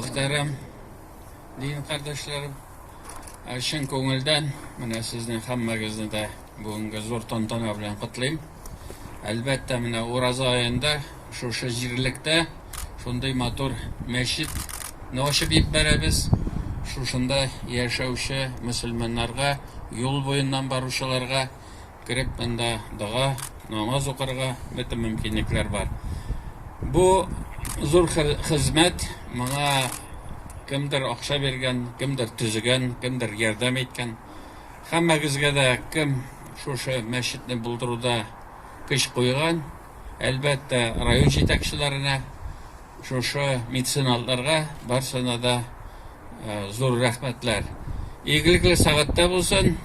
Мөхтәрәм дин кардәшләрем, чын күңелдән менә сезнең һәммәгезне дә бүгенге зур тантана белән котлыйм. Әлбәттә, менә ураза аенда шушы җирлектә шундый матур мәчетне ачып җибәрәбез. Шушында яшәүче мөселманнарга, юл буеннан баручыларга Кереп монда дога, намаз укырга бөтен мөмкинлекләр бар. Бу зур хезмәт, моңа кемдер акча биргән, кемдер төзегән, кемдер ярдәм иткән. Һәммәгезгә дә кем шушы мәчетне булдыруда көч куйган, әлбәттә, район җитәкчеләренә, шушы меценатларга барсына да зур рәхмәтләр. Игелекле сәгатьтә булсын,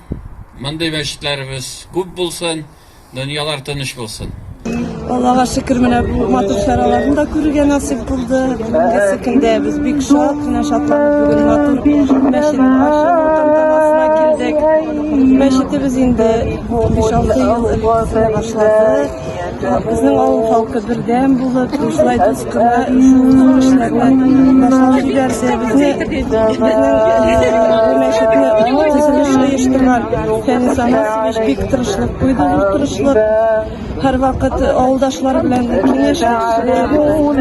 мондый мәчетләребез күп булсын, дөньялар тыныч булсын. Аллага шөкер, менә бу матур чараларны да күрергә насыйп булды. Бүгенгесе көндә без бик шат, менә шатланып бүген матур мәчет ачылу тантанасына килдек. Мәчетебез инде 5-6 ел элек төзелә башлады. Безнең авыл халкы бердәм булып, шулай дус кына шул зур эшләрне башлап җибәрде. Безне безнең бу мәчетне төзелеш оештырган Фәнис Анасович бик тырышлык куйды, зур тырышлык. Һәрвакыт авылдашлар белән киңәшләшеп,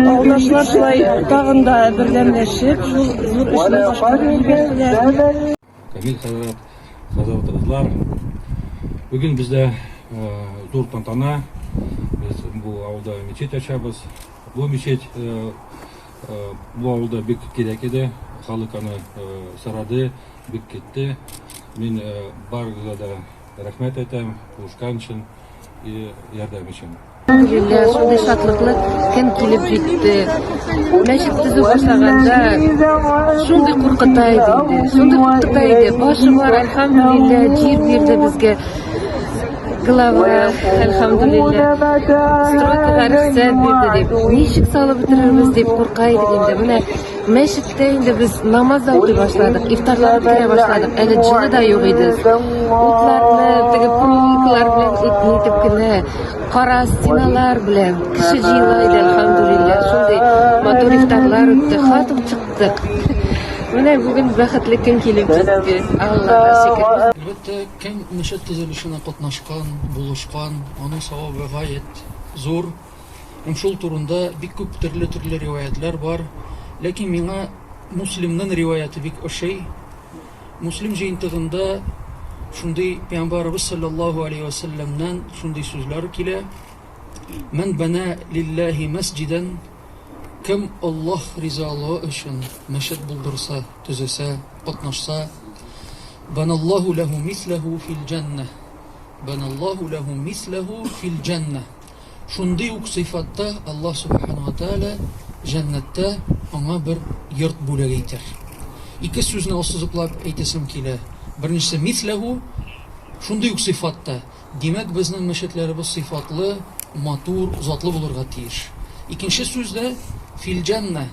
авылдашлар шулай тагын да бердәмләшеп, шул зур эшне башкарып җибәрделәр. Камил хәзрәт, хәзрәтыбызлар. Бүген бездә зур тантана. Без бу авылда мечеть ачабыз. Бу мечеть бу авылда бик кирәк иде. Халык аны сорады, бик китте. Мин барыгызга да рәхмәт әйтәм, булышкан өчен и ярдәм өчен. Әлхәмдүлилләһ, шундый шатлыклы көн килеп җитте. Мәчет төзү башлаганда шундый куркыта иде инде. Шундый куркыта иде. Башы бар, әлхәмдүлилләһ, җир бирде безгә. Глава, әлхәмдүлилләһ, стройкага рөхсәт бирде дип. Ничек салып бетерербез дип курка идек инде. Менә мәчеттә инде без намаз да укый башладык, ифтарлар үткәрә башладык. Әле җылы да юк иде. Утларны теге проволокалар белән итеп кенә Кара стеналар белән кеше җыела иде, әлхәмдүлилләһ. Шундый матур ифтарлар үтте, хатым чыктык. Менә бүген бәхетле көн килеп җитте. Аллага шөкер. Әлбәттә, кем мәчет төзелешенә катнашкан, булышкан, аның савабы гаять зур. Һәм шул турында бик күп төрле-төрле риваятьләр бар. Ләкин миңа Муслимнын риваяте бик ошый. Муслим җыентыгында шундый Пәйгамбәребез саллаллаһу алейһи вә сәлләмнән шундый сүзләр килә: Мән бәнә лиллаһи мәсҗидән, кем Аллаһ ризалыгы өчен мәчет булдырса, төзесә, катнашса, баналлаһу ләһу мисләһу фил җәннә. Баналлаһу ләһу мисләһу фил җәннә. Шундый ук сыйфатта Аллаһ Сүбхәнәһү вә Тәгалә җәннәттә аңа бер йорт бүләк итәр. Ике сүзне ассызыклап әйтәсем килә. Беренчесе, мисләһү, шундый ук сыйфатта. Димәк, безнең мәчетләребез сыйфатлы, матур, затлы булырга тиеш. Икенче сүз дә, фил җәннә.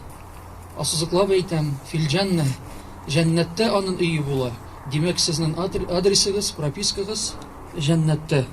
Ассызыклап әйтәм, фил җәннә. Җәннәттә анын өе була. Димәк, сезнең адресыгыз, пропискагыз җәннәттә.